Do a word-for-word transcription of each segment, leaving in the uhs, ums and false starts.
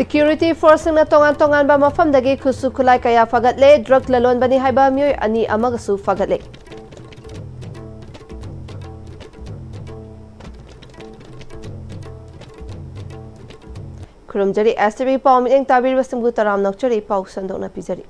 Security forceꯁꯤꯡꯅ ꯇꯣꯉꯥꯟ ꯇꯣꯉꯥꯟꯕ ꯃꯐꯝꯗꯒꯤ ꯈꯨꯠꯁꯨ ꯈꯨꯠꯂꯥꯏ ꯀꯌꯥ ꯐꯥꯒꯠꯂꯦ꯫ Drug ꯂꯂꯣꯟꯕꯅꯤ ꯍꯥꯏꯕ ꯃꯤꯑꯣꯏ ꯑꯅꯤ ꯑꯃꯒꯁꯨ ꯐꯥꯒꯠꯂꯦ꯫ ꯈꯨꯔꯨꯝꯖꯔꯤ꯫ S T V ꯄꯥꯎ ꯃꯤꯠꯌꯦꯡ ꯇꯥꯕꯤꯔꯤꯕꯁꯤꯡꯕꯨ ꯇꯔꯥꯝꯅ ꯑꯣꯛꯆꯔꯤ꯫ ꯄꯥꯎ ꯁꯟꯗꯣꯛꯅ ꯄꯤꯖꯔꯤ꯫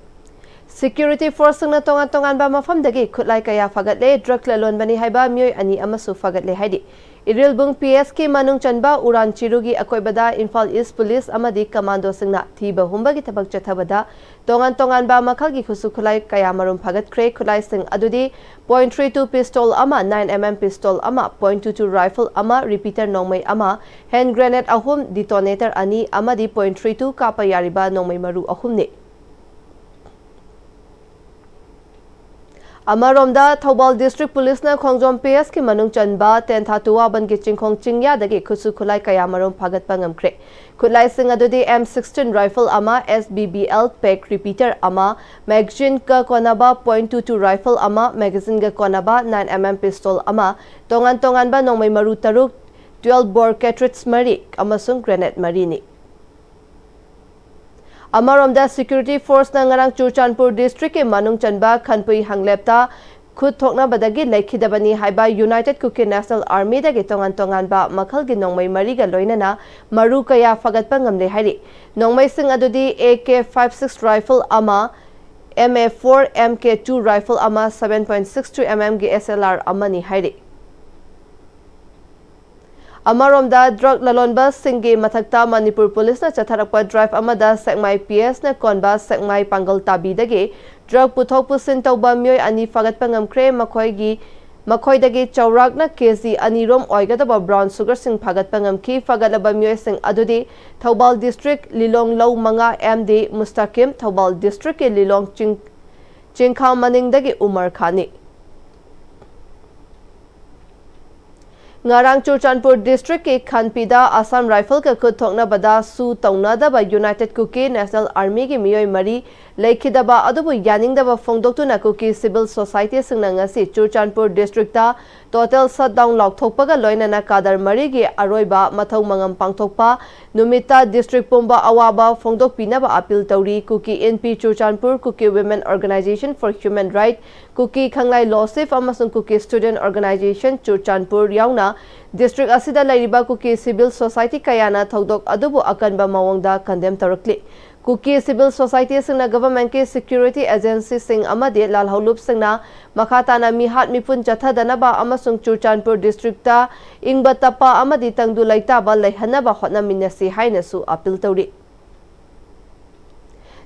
Security forceꯁꯤꯡꯅ ꯇꯣꯉꯥꯟ ꯇꯣꯉꯥꯟꯕ ꯃꯐꯝꯗꯒꯤ ꯈꯨꯠꯂꯥꯏ ꯀꯌꯥ ꯐꯥꯒꯠꯂꯦ꯫ Drug ꯂꯂꯣꯟꯕꯅꯤ ꯍꯥꯏꯕ ꯃꯤꯑꯣꯏ ꯑꯅꯤ ꯑꯃꯁꯨ ꯐꯥꯒꯠꯂꯦ ꯍꯥꯏꯔꯤ꯫ ꯏꯔꯤꯜꯕꯨꯡ P S ꯀꯤ ꯃꯅꯨꯡ ꯆꯟꯕ ꯎꯔꯥꯟ ꯆꯤꯔꯨꯒꯤ ꯑꯀꯣꯏꯕꯗ ꯏꯝꯐꯥꯜ East Police ꯑꯃꯗꯤ commandoꯁꯤꯡꯅ ꯊꯤꯕ ꯍꯨꯝꯕꯒꯤ ꯊꯕꯛ ꯆꯠꯊꯕꯗ ꯇꯣꯉꯥꯟ ꯇꯣꯉꯥꯟꯕ ꯃꯈꯜꯒꯤ ꯈꯨꯠꯁꯨ ꯈꯨꯠꯂꯥꯏ ꯀꯌꯥ ꯃꯔꯨꯝ ꯐꯥꯒꯠꯈ꯭ꯔꯦ꯫ ꯈꯨꯠꯂꯥꯏꯁꯤꯡ ꯑꯗꯨꯗꯤ point three two pistol ꯑꯃ, nine M M pistol ꯑꯃ, point two two rifle ꯑꯃ, repeater ꯅꯣꯡꯃꯩ ꯑꯃ, hand grenade ꯑꯍꯨꯝ, detonator ꯑꯅꯤ ꯑꯃꯗꯤ point three two ꯀꯥꯞꯄ ꯌꯥꯔꯤꯕ ꯅꯣꯡꯃꯩ ꯃꯔꯨ ꯑꯍꯨꯝꯅꯤ꯫ ꯑꯃꯔꯣꯝꯗ, ꯊꯧꯕꯥꯜ District Policeꯅ ꯈꯣꯡꯖꯣꯝ P S ꯀꯤ ꯃꯅꯨꯡ ꯆꯟꯕ ꯇꯦꯟꯊꯥ ꯇꯨꯋꯥꯕꯟꯒꯤ ꯆꯤꯡꯈꯣꯡ ꯆꯤꯡꯌꯥꯗꯒꯤ ꯈꯨꯠꯁꯨ ꯈꯨꯠꯂꯥꯏ ꯀꯌꯥ ꯃꯔꯨꯝ ꯐꯥꯒꯠꯄ ꯉꯝꯈ꯭ꯔꯦ꯫ ꯈꯨꯠꯂꯥꯏꯁꯤꯡ ꯑꯗꯨꯗꯤ M sixteen rifle ꯑꯃ, S B B L peg repeater ꯑꯃ, magazineꯒ ꯀꯣꯟꯅꯕ point two two rifle ꯑꯃ, magazineꯒ ꯀꯣꯟꯅꯕ nine M M pistol ꯑꯃ, ꯇꯣꯉꯥꯟ ꯇꯣꯉꯥꯟꯕ ꯅꯣꯡꯃꯩ ꯃꯔꯨ ꯇꯔꯨꯛ, twelve bore cartridge ꯃꯔꯤ ꯑꯃꯁꯨꯡ grenade ꯃꯔꯤꯅꯤ꯫ ꯑꯃꯔꯣꯝꯗ, Security Forceꯅ ꯉꯔꯥꯡ ꯆꯨꯔꯆꯥꯟꯄꯨꯔ Districtꯀꯤ ꯃꯅꯨꯡ ꯆꯟꯕ ꯈꯟꯄꯨꯏ ꯍꯪꯂꯦꯞꯇ ꯈꯨꯠ ꯊꯣꯛꯅꯕꯗꯒꯤ ꯂꯩꯈꯤꯗꯕꯅꯤ ꯍꯥꯏꯕ United Kuki National Armyꯗꯒꯤ ꯇꯣꯉꯥꯟ ꯇꯣꯉꯥꯟꯕ ꯃꯈꯜꯒꯤ ꯅꯣꯡꯃꯩ ꯃꯔꯤꯒ ꯂꯣꯏꯅꯅ ꯃꯔꯨ ꯀꯌꯥ ꯐꯥꯒꯠꯄ ꯉꯝꯂꯦ ꯍꯥꯏꯔꯤ꯫ ꯅꯣꯡꯃꯩꯁꯤꯡ ꯑꯗꯨꯗꯤ A K five six rifle ꯑꯃ, M A four, M K two rifle ꯑꯃ, seven point six two M M ꯒꯤ S L R ꯑꯃꯅꯤ ꯍꯥꯏꯔꯤ꯫ ꯑꯃꯔꯣꯝꯗ, drug ꯂꯂꯣꯟꯕꯁꯤꯡꯒꯤ ꯃꯊꯛꯇ ꯃꯅꯤꯄꯨꯔ ꯄꯨꯂꯤꯁꯅ ꯆꯠꯊꯔꯛꯄ drive ꯑꯃꯗ ꯁꯦꯛꯃꯥꯏ P S ꯅ ꯀꯣꯟꯕ ꯁꯦꯛꯃꯥꯏ ꯄꯥꯡꯒꯜ ꯇꯥꯕꯤꯗꯒꯤ drug ꯄꯨꯊꯣꯛ ꯄꯨꯁꯤꯟ ꯇꯧꯕ ꯃꯤꯑꯣꯏ ꯑꯅꯤ ꯐꯥꯒꯠꯄ ꯉꯝꯈ꯭ꯔꯦ꯫ ꯃꯈꯣꯏꯒꯤ, ꯃꯈꯣꯏꯗꯒꯤ ꯆꯥꯎꯔꯥꯛꯅ K G ꯑꯅꯤ ꯔꯣꯝ ꯑꯣꯏꯒꯗꯕ brown sugarꯁꯤꯡ ꯐꯥꯒꯠꯄ ꯉꯝꯈꯤ꯫ ꯐꯥꯒꯠꯂꯕ ꯃꯤꯑꯣꯏꯁꯤꯡ ꯑꯗꯨꯗꯤ ꯊꯧꯕꯥꯜ District ꯂꯤꯂꯣꯡ ꯂꯧ ꯃꯉꯥ M D ꯃꯨꯁꯇꯥꯀꯤꯝ, ꯊꯧꯕꯥꯜ Districtꯀꯤ ꯂꯤꯂꯣꯡ ꯆꯤꯡ, ꯆꯤꯡꯈꯥ ꯃꯅꯤꯡꯗꯒꯤ ꯎꯃꯔ ꯈꯥꯟꯅꯤ꯫ ꯉꯔꯥꯡ ꯆꯨꯔꯆꯥꯟꯄꯨꯔ Districtꯀꯤ ꯈꯟꯄꯤꯗ Assam Riflesꯀ ꯈꯨꯠ ꯊꯣꯛꯅꯕꯗ ꯁꯨ ꯇꯧꯅꯗꯕ United Kuki National Armyꯒꯤ ꯃꯤꯑꯣꯏ ꯃꯔꯤ ꯂꯩꯈꯤꯗꯕ ꯑꯗꯨꯕꯨ ꯌꯥꯅꯤꯡꯗꯕ ꯐꯣꯡꯗꯣꯛꯇꯨꯅ ꯀꯨꯀꯤ civil societyꯁꯤꯡꯅ ꯉꯁꯤ ꯆꯨꯔꯆꯥꯟꯄꯨꯔ districtꯇ total shutdown ꯂꯥꯎꯊꯣꯛꯄꯒ ꯂꯣꯏꯅꯅ ꯀꯥꯗꯔ ꯃꯔꯤꯒꯤ ꯑꯔꯣꯏꯕ ꯃꯊꯧ ꯃꯉꯝ ꯄꯥꯡꯊꯣꯛꯄ ꯅꯨꯃꯤꯠꯇ district ꯄꯨꯝꯕ ꯑꯋꯥꯕ ꯐꯣꯡꯗꯣꯛꯄꯤꯅꯕ appeal ꯇꯧꯔꯤ꯫ ꯀꯨꯀꯤ ꯏꯟꯄꯤ ꯆꯨꯔꯆꯥꯟꯄꯨꯔ, ꯀꯨꯀꯤ Women Organisation for Human Right, ꯀꯨꯀꯤ ꯈꯪꯂꯥꯏ ꯂꯣꯁꯤꯞ ꯑꯃꯁꯨꯡ ꯀꯨꯀꯤ Student Organisation ꯆꯨꯔꯆꯥꯟꯄꯨꯔ ꯌꯥꯎꯅ district ꯑꯁꯤꯗ ꯂꯩꯔꯤꯕ ꯀꯨꯀꯤ civil society ꯀꯌꯥꯅ ꯊꯧꯗꯣꯛ ꯑꯗꯨꯕꯨ ꯑꯀꯟꯕ ꯃꯑꯣꯡꯗ condemn ꯇꯧꯔꯛꯂꯤ꯫ ꯀꯨꯀꯤ civil societyꯁꯤꯡꯅ governmentꯀꯤ security agencyꯁꯤꯡ ꯑꯃꯗꯤ ꯂꯥꯜꯍꯧꯂꯨꯞꯁꯤꯡꯅ ꯃꯈꯥ ꯇꯥꯅ ꯃꯤꯍꯥꯠ ꯃꯤꯄꯨꯟ ꯆꯠꯊꯗꯅꯕ ꯑꯃꯁꯨꯡ ꯆꯨꯔꯆꯥꯟꯄꯨꯔ districtꯇ ꯏꯪꯕ ꯇꯞꯄ ꯑꯃꯗꯤ ꯇꯪꯗꯨ ꯂꯩꯇꯥꯕ ꯂꯩꯍꯟꯅꯕ ꯍꯣꯠꯅꯃꯤꯟꯅꯁꯤ ꯍꯥꯏꯅꯁꯨ appeal ꯇꯧꯔꯤ꯫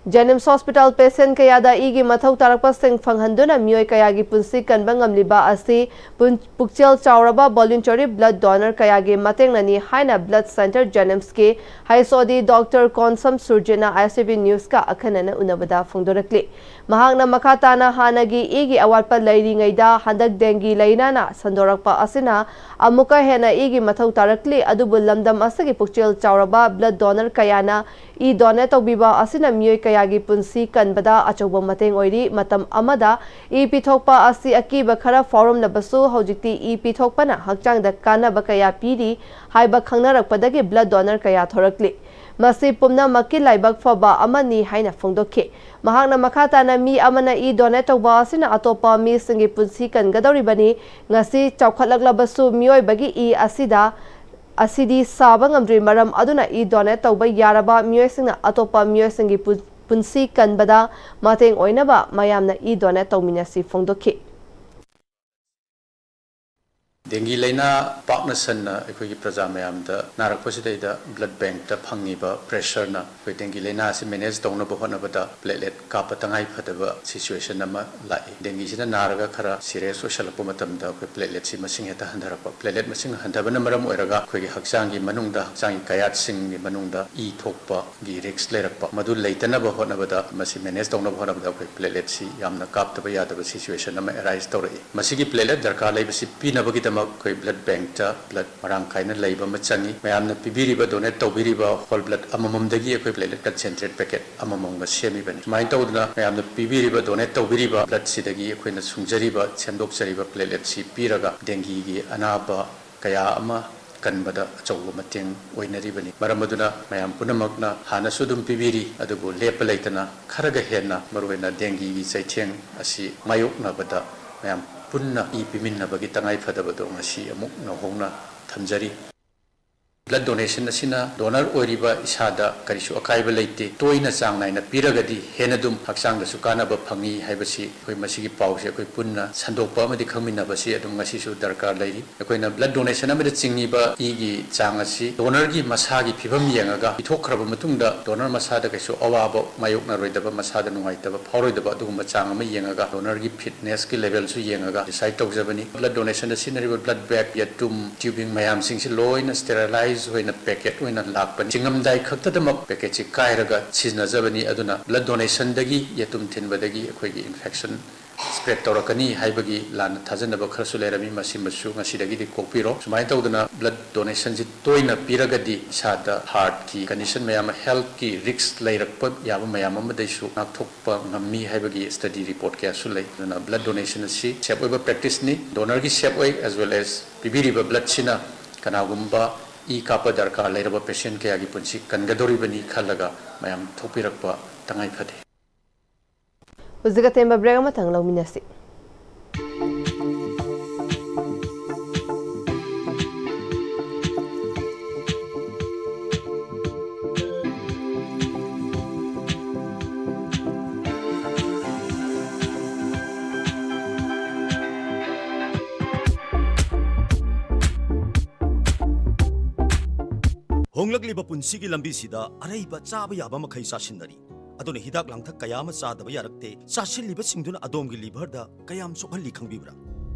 JNIMS hospital patient ꯀꯌꯥꯗ ꯏꯒꯤ ꯃꯊꯧ ꯇꯥꯔꯛꯄꯁꯤꯡ ꯐꯪꯍꯟꯗꯨꯅ ꯃꯤꯑꯣꯏ ꯀꯌꯥꯒꯤ ꯄꯨꯟꯁꯤ ꯀꯟꯕ ꯉꯝꯂꯤꯕ ꯑꯁꯤ ꯄꯨꯟ-, ꯄꯨꯛꯆꯦꯜ ꯆꯥꯎꯔꯕ voluntary blood donor ꯀꯌꯥꯒꯤ ꯃꯇꯦꯡꯅꯅꯤ ꯍꯥꯏꯅ blood centre JNIMSꯀꯤ H O D Doctor Konsam Surjitꯅ I C B Newsꯀ ꯑꯈꯟꯅꯅ ꯎꯅꯕꯗ ꯐꯣꯡꯗꯣꯔꯛꯂꯤ꯫ ꯃꯍꯥꯛꯅ ꯃꯈꯥ ꯇꯥꯅ ꯍꯥꯟꯅꯒꯤ ꯏꯒꯤ ꯑꯋꯥꯠꯄ ꯂꯩꯔꯤꯉꯩꯗ ꯍꯟꯗꯛ dengue ꯂꯥꯏꯅꯥꯅ ꯁꯟꯗꯣꯔꯛꯄ ꯑꯁꯤꯅ ꯑꯃꯨꯛꯀ ꯍꯦꯟꯅ ꯏꯒꯤ ꯃꯊꯧ ꯇꯥꯔꯛꯂꯤ, ꯑꯗꯨꯕꯨ ꯂꯝꯗꯝ ꯑꯁꯤꯒꯤ ꯄꯨꯛꯆꯦꯜ ꯆꯥꯎꯔꯕ blood donor ꯀꯌꯥꯅ ꯏ donate ꯇꯧꯕꯤꯕ ꯑꯁꯤꯅ ꯃꯤꯑꯣꯏ ꯀꯌꯥꯒꯤ ꯄꯨꯟꯁꯤ ꯀꯟꯕꯗ ꯑꯆꯧꯕ ꯃꯇꯦꯡ ꯑꯣꯏꯔꯤ꯫ ꯃꯇꯝ ꯑꯃꯗ ꯏ ꯄꯤꯊꯣꯛꯄ ꯑꯁꯤ ꯑꯀꯤꯕ ꯈꯔ ꯐꯥꯎꯔꯝꯂꯕꯁꯨ, ꯍꯧꯖꯤꯛꯇꯤ ꯏ ꯄꯤꯊꯣꯛꯄꯅ ꯍꯛꯆꯥꯡꯗ ꯀꯥꯟꯅꯕ ꯀꯌꯥ ꯄꯤꯔꯤ ꯍꯥꯏꯕ ꯈꯪꯅꯔꯛꯄꯗꯒꯤ blood donor ꯀꯌꯥ ꯊꯣꯔꯛꯂꯤ꯫ ꯃꯁꯤ ꯄꯨꯝꯅꯃꯛꯀꯤ ꯂꯥꯏꯕꯛ ꯐꯕ ꯑꯃꯅꯤ ꯍꯥꯏꯅ ꯐꯣꯡꯗꯣꯛꯈꯤ꯫ ꯃꯍꯥꯛꯅ ꯃꯈꯥ ꯇꯥꯅ ꯃꯤ ꯑꯃꯅ ꯏ donate ꯇꯧꯕ ꯑꯁꯤꯅ ꯑꯇꯣꯞꯄ ꯃꯤꯁꯤꯡꯒꯤ ꯄꯨꯟꯁꯤ ꯀꯟꯒꯗꯧꯔꯤꯕꯅꯤ꯫ ꯉꯁꯤ ꯆꯥꯎꯈꯠꯂꯛꯂꯕꯁꯨ ꯃꯤꯑꯣꯏꯕꯒꯤ ꯏ ꯑꯁꯤꯗ, ꯑꯁꯤꯗꯤ ꯁꯥꯕ ꯉꯝꯗ꯭ꯔꯤ, ꯃꯔꯝ ꯑꯗꯨꯅ ꯏ donate ꯇꯧꯕ ꯌꯥꯔꯕ ꯃꯤꯑꯣꯏꯁꯤꯡꯅ ꯑꯇꯣꯞꯄ ꯃꯤꯑꯣꯏꯁꯤꯡꯒꯤ ꯄꯨ-, ꯄꯨꯟꯁꯤ ꯀꯟꯕꯗ ꯃꯇꯦꯡ ꯑꯣꯏꯅꯕ ꯃꯌꯥꯝꯅ ꯏ donate ꯇꯧꯃꯤꯟꯅꯁꯤ ꯐꯣꯡꯗꯣꯛꯈꯤ꯫ Dengue ꯂꯥꯏꯅꯥ ꯄꯥꯛꯅ ꯁꯟꯅ ꯑꯩꯈꯣꯏꯒꯤ ꯄ꯭ꯔꯖꯥ ꯃꯌꯥꯝꯗ ꯅꯥꯔꯛꯄꯁꯤꯗꯩꯗ blood bankꯇ ꯐꯪꯉꯤꯕ pressureꯅ ꯑꯩꯈꯣꯏ dengue ꯂꯥꯏꯅꯥ ꯑꯁꯤ manage ꯇꯧꯅꯕ ꯍꯣꯠꯅꯕꯗ platelet ꯀꯥꯞꯄ ꯇꯉꯥꯏ ꯐꯗꯕ situation ꯑꯃ ꯂꯥꯛꯏ꯫ Dengueꯁꯤꯅ ꯅꯥꯔꯒ ꯈꯔ serious ꯑꯣꯏꯁꯜꯂꯛꯄ ꯃꯇꯝꯗ ꯑꯩꯈꯣꯏ plateletꯁꯤ ꯃꯁꯤꯡ ꯍꯦꯛꯇ ꯍꯟꯊꯔꯛꯄ꯫ Platelet ꯃꯁꯤꯡ ꯍꯟꯊꯕꯅ ꯃꯔꯝ ꯑꯣꯏꯔꯒ ꯑꯩꯈꯣꯏꯒꯤ ꯍꯛꯆꯥꯡꯒꯤ ꯃꯅꯨꯡꯗ, ꯍꯛꯆꯥꯡꯒꯤ ꯀꯌꯥꯠꯁꯤꯡꯒꯤ ꯃꯅꯨꯡꯗ ꯏ ꯊꯣꯛꯄꯒꯤ risk ꯂꯩꯔꯛꯄ꯫ ꯃꯗꯨ ꯂꯩꯇꯅꯕ ꯍꯣꯠꯅꯕꯗ, ꯃꯁꯤ manage ꯇꯧꯅꯕ ꯍꯣꯠꯅꯕꯗ ꯑꯩꯈꯣꯏ plateletꯁꯤ ꯌꯥꯝꯅ ꯀꯥꯞꯇꯕ ꯌꯥꯗꯕ situation ꯑꯃ arise ꯇꯧꯔꯛꯏ꯫ ꯃꯁꯤꯒꯤ platelet ꯗꯔꯀꯥꯔ ꯂꯩꯕꯁꯤ ꯄꯤꯅꯕꯒꯤꯗꯃꯛ ꯃꯛ ꯑꯩꯈꯣꯏ ꯕ꯭ꯂꯠ ꯕꯦꯡꯛꯇ ꯕ꯭ꯂꯠ ꯃꯔꯥꯡ ꯀꯥꯏꯅ ꯂꯩꯕ ꯑꯃ ꯆꯪꯉꯤ꯫ ꯃꯌꯥꯝꯅ ꯄꯤꯕꯤꯔꯤꯕ, ꯗꯣꯅꯦꯠ ꯇꯧꯕꯤꯔꯤꯕ ꯍꯣꯜ ꯕ꯭ꯂꯠ ꯑꯃꯃꯝꯗꯒꯤ ꯑꯩꯈꯣꯏ ꯄ꯭ꯂꯦꯠꯂꯦꯠ ꯀꯟꯁꯦꯟꯇ꯭ꯔꯦꯠ ꯄꯦꯀꯦꯠ ꯑꯃꯃꯝꯒ ꯁꯦꯝꯃꯤꯕꯅꯤ꯫ ꯁꯨꯃꯥꯏꯅ ꯇꯧꯗꯅ ꯃꯌꯥꯝꯅ ꯄꯤꯕꯤꯔꯤꯕ, ꯗꯣꯅꯦꯠ ꯇꯧꯕꯤꯔꯤꯕ ꯕ꯭ꯂꯠꯁꯤꯗꯒꯤ ꯑꯩꯈꯣꯏꯅ ꯁꯨꯡꯖꯔꯤꯕ, ꯁꯦꯝꯗꯣꯛꯆꯔꯤꯕ ꯄ꯭ꯂꯦꯠꯂꯦꯠꯁꯤ ꯄꯤꯔꯒ ꯗꯦꯡꯒꯤꯒꯤ ꯑꯅꯥꯕ ꯀꯌꯥ ꯑꯃ ꯀꯟꯕꯗ ꯑꯆꯧꯕ ꯃꯇꯦꯡ ꯑꯣꯏꯅꯔꯤꯕꯅꯤ꯫ ꯃꯔꯝ ꯑꯗꯨꯅ ꯃꯌꯥꯝ ꯄꯨꯝꯅꯃꯛꯅ ꯍꯥꯟꯅꯁꯨ ꯑꯗꯨꯝ ꯄꯤꯕꯤꯔꯤ, ꯑꯗꯨꯕꯨ ꯂꯦꯞꯄ ꯂꯩꯇꯅ ꯈꯔꯒ ꯍꯦꯟꯅ, ꯃꯔꯨꯑꯣꯏꯅ ꯗꯦꯡꯒꯤꯒꯤ ꯆꯩꯊꯦꯡ ꯑꯁꯤ ꯃꯥꯌꯣꯛꯅꯕꯗ ꯃꯌꯥꯝ ꯄꯨꯟꯅ ꯏ ꯄꯤꯃꯤꯟꯅꯕꯒꯤ ꯇꯉꯥꯏꯐꯗꯕꯗꯣ ꯉꯁꯤ ꯑꯃꯨꯛ ꯅꯧꯍꯧꯅ ꯊꯝꯖꯔꯤ꯫ ꯕ꯭ꯂꯠ ꯗꯣꯅꯦꯁꯟ ꯑꯁꯤꯅ ꯗꯣꯅꯔ ꯑꯣꯏꯔꯤꯕ ꯏꯁꯥꯗ ꯀꯔꯤꯁꯨ ꯑꯀꯥꯏꯕ ꯂꯩꯇꯦ꯫ ꯇꯣꯏꯅ ꯆꯥꯡ ꯅꯥꯏꯅ ꯄꯤꯔꯒꯗꯤ ꯍꯦꯟꯅ ꯑꯗꯨꯝ ꯍꯛꯆꯥꯡꯗꯁꯨ ꯀꯥꯟꯅꯕ ꯐꯪꯉꯤ ꯍꯥꯏꯕꯁꯤ ꯑꯩꯈꯣꯏ ꯃꯁꯤꯒꯤ ꯄꯥꯎꯁꯦ ꯑꯩꯈꯣꯏ ꯄꯨꯟꯅ ꯁꯟꯗꯣꯛꯄ ꯑꯃꯗꯤ ꯈꯪꯃꯤꯟꯅꯕꯁꯤ ꯑꯗꯨꯝ ꯉꯁꯤꯁꯨ ꯗꯔꯀꯥꯔ ꯂꯩꯔꯤ꯫ ꯑꯩꯈꯣꯏꯅ ꯕ꯭ꯂꯠ ꯗꯣꯅꯦꯁꯟ ꯑꯃꯗ ꯆꯤꯡꯉꯤꯕ ꯏꯒꯤ ꯆꯥꯡ ꯑꯁꯤ ꯗꯣꯅꯔꯒꯤ ꯃꯁꯥꯒꯤ ꯐꯤꯕꯝ ꯌꯦꯡꯉꯒ, ꯄꯤꯊꯣꯛꯈ꯭ꯔꯕ ꯃꯇꯨꯡꯗ ꯗꯣꯅꯔ ꯃꯁꯥꯗ ꯀꯩꯁꯨ ꯑꯋꯥꯕ ꯃꯥꯌꯣꯛꯅꯔꯣꯏꯗꯕ, ꯃꯁꯥꯗ ꯅꯨꯡꯉꯥꯏꯇꯕ ꯐꯥꯎꯔꯣꯏꯗꯕ ꯑꯗꯨꯒꯨꯝꯕ ꯆꯥꯡ ꯑꯃ ꯌꯦꯡꯉꯒ, ꯗꯣꯅꯔꯒꯤ ꯐꯤꯠꯅꯦꯁꯀꯤ ꯂꯦꯚꯦꯜꯁꯨ ꯌꯦꯡꯉꯒ ꯗꯤꯁꯥꯏꯗ ꯇꯧꯖꯕꯅꯤ꯫ ꯕ꯭ꯂꯠ ꯗꯣꯅꯦꯁꯟꯗ ꯁꯤꯖꯤꯟꯅꯔꯤꯕ ꯕ꯭ꯂꯠ ꯕꯦꯒ, ꯌꯦꯇꯨꯝ, ꯇ꯭ꯌꯨꯕꯤꯡ ꯃꯌꯥꯝꯁꯤꯡꯁꯤ ꯂꯣꯏꯅ ꯁ꯭ꯇꯦꯔꯤꯂꯥꯏꯖ ꯑꯣꯏꯅ ꯄꯦꯀꯦꯠ ꯑꯣꯏꯅ ꯂꯥꯛꯄꯅꯤ꯫ ꯆꯤꯡꯉꯝꯗꯥꯏ ꯈꯛꯇꯗꯃꯛ ꯄꯦꯀꯦꯠꯁꯤ ꯀꯥꯏꯔꯒ ꯁꯤꯖꯤꯟꯅꯖꯕꯅꯤ꯫ ꯑꯗꯨꯅ ꯕ꯭ꯂꯠ ꯗꯣꯅꯦꯁꯟꯗꯒꯤ ꯌꯦꯇꯨꯝ ꯊꯤꯟꯕꯗꯒꯤ ꯑꯩꯈꯣꯏꯒꯤ ꯏꯟꯐꯦꯛꯁꯟ ꯁ꯭ꯄ꯭ꯔꯦꯗ ꯇꯧꯔꯛꯀꯅꯤ ꯍꯥꯏꯕꯒꯤ ꯂꯥꯟꯅ ꯊꯥꯖꯅꯕ ꯈꯔꯁꯨ ꯂꯩꯔꯝꯃꯤ꯫ ꯃꯁꯤꯃꯁꯨ ꯉꯁꯤꯗꯒꯤꯗꯤ ꯀꯣꯛꯄꯤꯔꯣ꯫ ꯁꯨꯃꯥꯏꯅ ꯇꯧꯗꯅ ꯕ꯭ꯂꯠ ꯗꯣꯅꯦꯁꯟꯁꯤ ꯇꯣꯏꯅ ꯄꯤꯔꯒꯗꯤ ꯏꯁꯥꯗ ꯍꯥꯔꯠꯀꯤ ꯀꯟꯗꯤꯁꯟ ꯃꯌꯥꯝ ꯑꯃ, ꯍꯦꯜꯠꯀꯤ ꯔꯤꯛꯁ ꯂꯩꯔꯛꯄ ꯌꯥꯕ ꯃꯌꯥꯝ ꯑꯃꯗꯩꯁꯨ ꯉꯥꯛꯊꯣꯛꯄ ꯉꯝꯃꯤ ꯍꯥꯏꯕꯒꯤ ꯁ꯭ꯇꯗꯤ ꯔꯤꯄꯣꯔꯠ ꯀꯌꯥꯁꯨ ꯂꯩ꯫ ꯑꯗꯨꯅ ꯕ꯭ꯂꯠ ꯗꯣꯅꯦꯁꯟ ꯑꯁꯤ ꯁꯦꯐ ꯑꯣꯏꯕ ꯄ꯭ꯔꯦꯛꯇꯤꯁꯅꯤ꯫ ꯗꯣꯅꯔꯒꯤ ꯁꯦꯐ ꯑꯣꯏ, ꯑꯦꯖ ꯋꯦꯜ ꯑꯦꯖ ꯄꯤꯕꯤꯔꯤꯕ ꯕ꯭ꯂꯠꯁꯤꯅ ꯀꯅꯥꯒꯨꯝꯕ ꯏ ꯀꯥꯞꯄ ꯗꯔꯀꯥꯔ ꯂꯩꯔꯕ ꯄꯦꯁꯦꯟ ꯀꯌꯥꯒꯤ ꯄꯨꯟꯁꯤ ꯀꯟꯒꯗꯧꯔꯤꯕꯅꯤ ꯈꯜꯂꯒ ꯃꯌꯥꯝ ꯊꯣꯛꯄꯤꯔꯛꯄ ꯇꯉꯥꯏ ꯐꯗꯦ꯫ ꯍꯧꯖꯤꯛ ꯑꯇꯦꯟꯕ ꯕ꯭ꯔꯦꯛ ꯑꯃꯇꯪ ꯂꯧꯃꯤꯟꯅꯁꯤ꯫ ꯍꯣꯡꯂꯛꯂꯤꯕ ꯄꯨꯟꯁꯤꯒꯤ ꯂꯝꯕꯤꯁꯤꯗ ꯑꯔꯩꯕ ꯆꯥꯕ ꯌꯥꯕ ꯃꯈꯩ ꯆꯥꯁꯤꯟꯅꯔꯤ꯫ ꯑꯗꯨꯅ ꯍꯤꯗꯥꯛ ꯂꯥꯡꯊꯛ ꯀꯌꯥ ꯑꯃ ꯆꯥꯗꯕ ꯌꯥꯔꯛꯇꯦ꯫ ꯆꯥꯁꯤꯜꯂꯤꯕꯁꯤꯡꯗꯨꯅ ꯑꯗꯣꯝꯒꯤ ꯂꯤꯚꯔꯗ ꯀꯌꯥꯝ ꯁꯣꯛꯍꯜꯂꯤ ꯈꯪꯕꯤꯕ꯭ꯔꯥ?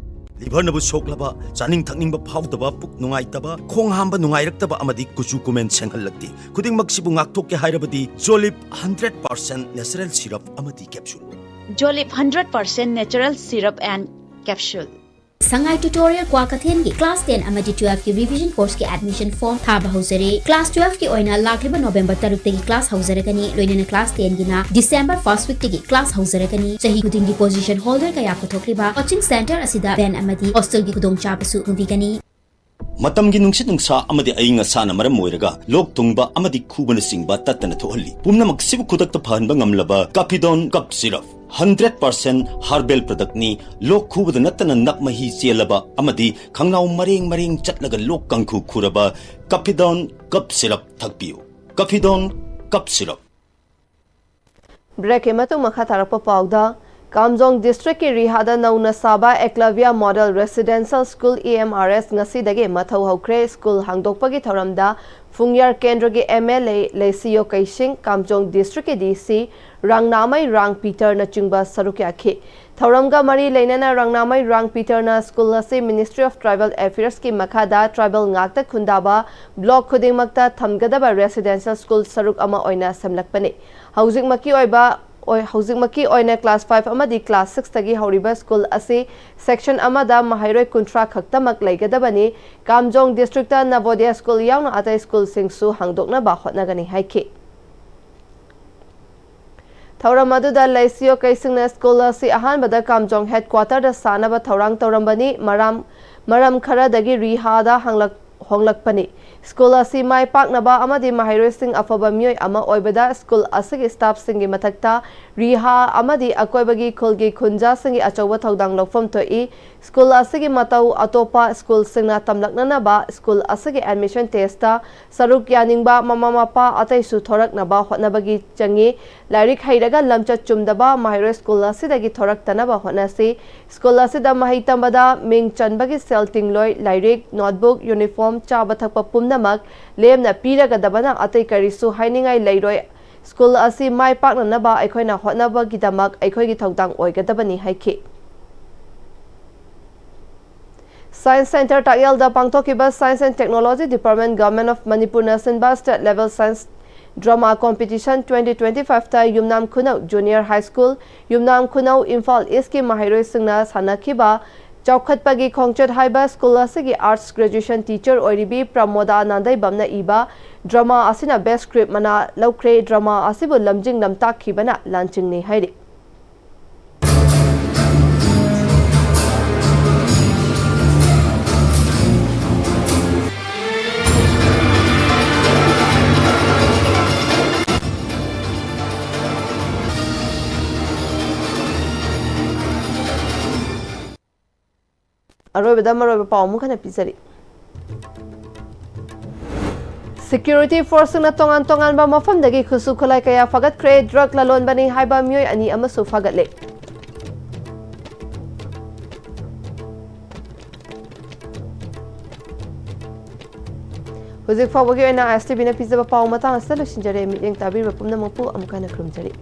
ꯂꯤꯚꯔꯅꯕꯨ ꯁꯣꯛꯂꯕ, ꯆꯥꯅꯤꯡ ꯊꯛꯅꯤꯡꯕ ꯐꯥꯎꯗꯕ, ꯄꯨꯛ ꯅꯨꯡꯉꯥꯏꯇꯕ, ꯈꯣꯡ ꯍꯥꯝꯕ ꯅꯨꯡꯉꯥꯏꯔꯛꯇꯕ ꯑꯃꯗꯤ ꯀꯨꯆꯨ ꯀꯨꯃꯦꯟ ꯁꯦꯡꯍꯜꯂꯛꯇꯦ꯫ ꯈꯨꯗꯤꯡꯃꯛꯁꯤꯕꯨ ꯉꯥꯛꯊꯣꯛꯀꯦ ꯍꯥꯏꯔꯕꯗꯤ ꯖꯣꯂꯤꯞ ꯍꯟꯗ꯭ꯔꯦꯠ ꯄꯥꯔꯁꯦꯟ ꯅꯦꯆꯔꯦꯜ ꯁꯤꯔꯞ ꯑꯃꯗꯤ capsule. Jolip hundred percent natural syrup and capsule. Sangai Tutorial ꯀ꯭ꯋꯥꯀꯩꯊꯦꯜꯒꯤ class ten ꯑꯃꯗꯤ twelve ꯀꯤ revision course ꯀꯤ admission form ꯊꯥꯕ ꯍꯧꯖꯔꯦ꯫ Class twelve ꯀꯤ ꯑꯣꯏꯅ ꯂꯥꯛꯂꯤꯕ November ꯇꯔꯨꯛꯇꯒꯤ class ꯍꯧꯖꯔꯒꯅꯤ, ꯂꯣꯏꯅꯅ class ten ꯒꯤꯅ December first week ꯇꯒꯤ class ꯍꯧꯖꯔꯒꯅꯤ꯫ ꯆꯍꯤ ꯈꯨꯗꯤꯡꯒꯤ position holder ꯀꯌꯥ ꯄꯨꯊꯣꯛꯂꯤꯕ coaching center ꯑꯁꯤꯗ van ꯑꯃꯗꯤ hostel ꯒꯤ ꯈꯨꯗꯣꯡꯆꯥꯕꯁꯨ ꯐꯪꯕꯤꯒꯅꯤ꯫ ꯃꯇꯝꯒꯤ ꯅꯨꯡꯁꯤꯠ ꯅꯨꯡꯁꯥ ꯑꯃꯗꯤ ꯑꯏꯪ ꯑꯁꯥꯅ ꯃꯔꯝ ꯑꯣꯏꯔꯒ ꯂꯣꯛ ꯊꯨꯡꯕ ꯑꯃꯗꯤ ꯈꯨꯕꯅꯆꯤꯡꯕ ꯇꯠꯇꯅ ꯊꯣꯛꯍꯜꯂꯤ꯫ ꯄꯨꯝꯅꯃꯛꯁꯤꯕꯨ ꯈꯨꯗꯛꯇ ꯐꯍꯟꯕ ꯉꯝꯂꯕ Caphidone Cough Syrup, hundred percent herbal product ꯅꯤ꯫ ꯂꯣꯛ ꯈꯨꯕꯗ ꯅꯠꯇꯅ ꯅꯞ ꯃꯍꯤ ꯆꯦꯜꯂꯕ ꯑꯃꯗꯤ ꯈꯪꯅꯥꯎ ꯃꯔꯦꯡ ꯃꯔꯦꯡ ꯆꯠꯂꯒ ꯂꯣꯛ ꯀꯥꯡꯈꯨ ꯈꯨꯔꯕ Caphidone Cough Syrup ꯊꯛꯄꯤꯌꯨ꯫ Caphidone Cough Syrup꯫ Break ꯀꯤ ꯃꯇꯨꯡ ꯃꯈꯥ ꯇꯥꯔꯛꯄ ꯄꯥꯎꯗ, ꯀꯥꯝꯖꯣꯡ district ꯀꯤ ꯔꯤꯍꯥꯗ ꯅꯧꯅ ꯁꯥꯕ Eklavya Model Residential School, E M R S, ꯉꯁꯤꯗꯒꯤ ꯃꯊꯧ ꯍꯧꯈ꯭ꯔꯦ꯫ School ꯍꯥꯡꯗꯣꯛꯄꯒꯤ ꯊꯧꯔꯝꯗ ꯐꯨꯡꯌꯥꯔ ꯀꯦꯟꯗ꯭ꯔꯒꯤ M L A ꯂꯩꯁꯤꯌꯣ ꯀꯩꯁꯤꯡ, Kamjong district ꯀꯤ D C ꯔꯥꯡꯅꯥꯃꯩ ꯔꯥꯡ ꯄꯤꯇꯔꯅꯆꯤꯡꯕ ꯁꯔꯨꯛ ꯌꯥꯈꯤ꯫ ꯊꯧꯔꯝꯒ ꯃꯔꯤ ꯂꯩꯅꯅ ꯔꯥꯡꯅꯥꯃꯩ ꯔꯥꯡ ꯄꯤꯇꯔꯅ school ꯑꯁꯤ Ministry of Tribal Affairs ꯀꯤ ꯃꯈꯥꯗ tribal ꯉꯥꯛꯇ ꯈꯨꯟꯗꯥꯕ block ꯈꯨꯗꯤꯡꯃꯛꯇ ꯊꯝꯒꯗꯕ residential school ꯁꯔꯨꯛ ꯑꯃ ꯑꯣꯏꯅ ꯁꯦꯝꯂꯛꯄꯅꯤ꯫ ꯍꯧꯖꯤꯛꯃꯛꯀꯤ ꯑꯣꯏꯕ, ꯑꯣꯏ-, ꯍꯧꯖꯤꯛꯃꯛꯀꯤ ꯑꯣꯏꯅ class five ꯑꯃꯗꯤ class six ꯇꯒꯤ ꯍꯧꯔꯤꯕ school ꯑꯁꯤ section ꯑꯃꯗ ꯃꯍꯩꯔꯣꯏ ꯀꯨꯟꯊ꯭ꯔꯥ ꯈꯛꯇꯃꯛ ꯂꯩꯒꯗꯕꯅꯤ꯫ ꯀꯥꯝꯖꯣꯡ district ꯇ Navodaya school ꯌꯥꯎꯅ ꯑꯇꯩ school ꯁꯤꯡꯁꯨ ꯍꯥꯡꯗꯣꯛꯅꯕ ꯍꯣꯠꯅꯒꯅꯤ ꯍꯥꯏꯈꯤ꯫ ꯊꯧꯔꯝ ꯑꯗꯨꯗ ꯂꯩꯁꯤꯌꯣ ꯀꯩꯁꯤꯡꯅ school ꯑꯁꯤ ꯑꯍꯥꯟꯕꯗ ꯀꯥꯝꯖꯣꯡ headquarter ꯗ ꯁꯥꯅꯕ ꯊꯧꯔꯥꯡ ꯇꯧꯔꯝꯕꯅꯤ꯫ ꯃꯔꯝ, ꯃꯔꯝ ꯈꯔꯗꯒꯤ ꯔꯤꯍꯥꯗ ꯍꯪꯂꯛ-, ꯍꯣꯡꯂꯛꯄꯅꯤ꯫ School ꯑꯁꯤ ꯃꯥꯏ ꯄꯥꯛꯅꯕ ꯑꯃꯗꯤ ꯃꯍꯩꯔꯣꯏꯁꯤꯡ ꯑꯐꯕ ꯃꯤꯑꯣꯏ ꯑꯃ ꯑꯣꯏꯕꯗ school ꯑꯁꯤꯒꯤ staff ꯁꯤꯡꯒꯤ ꯃꯊꯛꯇ ꯔꯤꯍꯥ ꯑꯃꯗꯤ ꯑꯀꯣꯏꯕꯒꯤ ꯈꯨꯜꯒꯤ ꯈꯨꯟꯖꯥꯁꯤꯡꯒꯤ ꯑꯆꯧꯕ ꯊꯧꯗꯥꯡ ꯂꯧꯐꯝ ꯊꯣꯛꯏ꯫ School ꯑꯁꯤꯒꯤ ꯃꯇꯧ ꯑꯇꯣꯞꯄ school ꯁꯤꯡꯅ ꯇꯝꯂꯛꯅꯅꯕ school ꯑꯁꯤꯒꯤ admission test ꯇ ꯁꯔꯨꯛ ꯌꯥꯅꯤꯡꯕ ꯃꯃꯥ ꯃꯄꯥ ꯑꯇꯩꯁꯨ ꯊꯣꯔꯛꯅꯕ ꯍꯣꯠꯅꯕꯒꯤ ꯆꯪꯏ꯫ ꯂꯥꯏꯔꯤꯛ ꯍꯩꯔꯒ ꯂꯝꯆꯠ ꯆꯨꯝꯗꯕ ꯃꯍꯩꯔꯣꯏ school ꯑꯁꯤꯗꯒꯤ ꯊꯣꯔꯛꯇꯅꯕ ꯍꯣꯠꯅꯁꯤ꯫ School ꯑꯁꯤꯗ ꯃꯍꯩ ꯇꯝꯕꯗ ꯃꯤꯡ ꯆꯟꯕꯒꯤ ꯁꯦꯜ ꯇꯤꯡꯂꯣꯏ, ꯂꯥꯏꯔꯤꯛ, notebook, uniform, ꯆꯥꯕ ꯊꯛꯄ ꯄꯨꯝꯅꯃꯛ ꯂꯦꯝꯅ ꯄꯤꯔꯒꯗꯕꯅ ꯑꯇꯩ ꯀꯔꯤꯁꯨ ꯍꯥꯏꯅꯤꯡꯉꯥꯏ ꯂꯩꯔꯣꯏ꯫ School ꯑꯁꯤ ꯃꯥꯏ ꯄꯥꯛꯅꯅꯕ ꯑꯩꯈꯣꯏꯅ ꯍꯣꯠꯅꯕꯒꯤꯗꯃꯛ ꯑꯩꯈꯣꯏꯒꯤ ꯊꯧꯗꯥꯡ ꯑꯣꯏꯒꯗꯕꯅꯤ ꯍꯥꯏꯈꯤ꯫ Science Centre ꯇꯥꯛꯌꯦꯜꯗ ꯄꯥꯡꯊꯣꯛꯈꯤꯕ Science and Technology Department, Government of ꯃꯅꯤꯄꯨꯔꯅ ꯁꯤꯟꯕ State Level Science Drama Competition twenty twenty-five ꯇ ꯌꯨꯝꯅꯥꯝ ꯈꯨꯅꯧ Junior High School, ꯌꯨꯝꯅꯥꯝ ꯈꯨꯅꯧ, ꯏꯝꯐꯥꯜ East ꯀꯤ ꯃꯍꯩꯔꯣꯏꯁꯤꯡꯅ ꯁꯥꯟꯅꯈꯤꯕ ꯆꯥꯎꯈꯠꯄꯒꯤ ꯈꯣꯡꯆꯠ ꯍꯥꯏꯕ ꯁ꯭ꯀꯨꯜ ꯑꯁꯤꯒꯤ ꯑꯥꯔꯠꯁ ꯒ꯭ꯔꯦꯖꯨꯑꯦꯁꯟ ꯇꯤꯆꯔ ꯑꯣꯏꯔꯤꯕꯤ ꯄ꯭ꯔꯃꯣꯗꯥ ꯅꯥꯟꯗꯩꯕꯝꯅ ꯏꯕ ꯗ꯭ꯔꯃꯥ ꯑꯁꯤꯅ ꯕꯦꯁ ꯁ꯭ꯀ꯭ꯔꯤꯞ ꯃꯅꯥ ꯂꯧꯈ꯭ꯔꯦ꯫ ꯗ꯭ꯔꯃꯥ ꯑꯁꯤꯕꯨ ꯂꯝꯖꯤꯡ ꯂꯝꯇꯥꯛꯈꯤꯕꯅ ꯂꯥꯟꯆꯤꯡꯅꯤ ꯍꯥꯏꯔꯤ꯫ ꯑꯔꯣꯏꯕꯗ ꯃꯔꯨꯑꯣꯏꯕ ꯄꯥꯎ ꯑꯃꯨꯛ ꯍꯟꯅ ꯄꯤꯖꯔꯤ꯫ ꯁꯦꯀ꯭ꯌꯨꯔꯤꯇꯤ ꯐꯣꯔꯁꯁꯤꯡꯅ ꯇꯣꯉꯥꯟ ꯇꯣꯉꯥꯟꯕ ꯃꯐꯝꯗꯒꯤ ꯈꯨꯠꯁꯨ ꯈꯨꯠꯂꯥꯏ ꯀꯌꯥ ꯐꯥꯒꯠꯈ꯭ꯔꯦ꯫ ꯗ꯭ꯔꯒ ꯂꯂꯣꯟꯕꯅꯤ ꯍꯥꯏꯕ ꯃꯤꯑꯣꯏ ꯑꯅꯤ ꯑꯃꯁꯨ ꯐꯥꯒꯠꯂꯦ꯫ ꯍꯧꯖꯤꯛ ꯐꯥꯎꯕꯒꯤ ꯑꯣꯏꯅ ꯑꯥꯏ ꯑꯦꯁ ꯇꯤ ꯚꯤꯅ ꯄꯤꯖꯕ ꯄꯥꯎ ꯃꯇꯥꯡ ꯑꯁꯤꯗ ꯂꯣꯏꯁꯤꯟꯖꯔꯦ꯫ ꯃꯤꯠꯌꯦꯡ ꯇꯥꯕꯤꯔꯤꯕ ꯄꯨꯝꯅꯃꯛꯄꯨ ꯑꯃꯨꯛ ꯍꯟꯅ ꯈꯨꯔꯨꯝꯖꯔꯤ꯫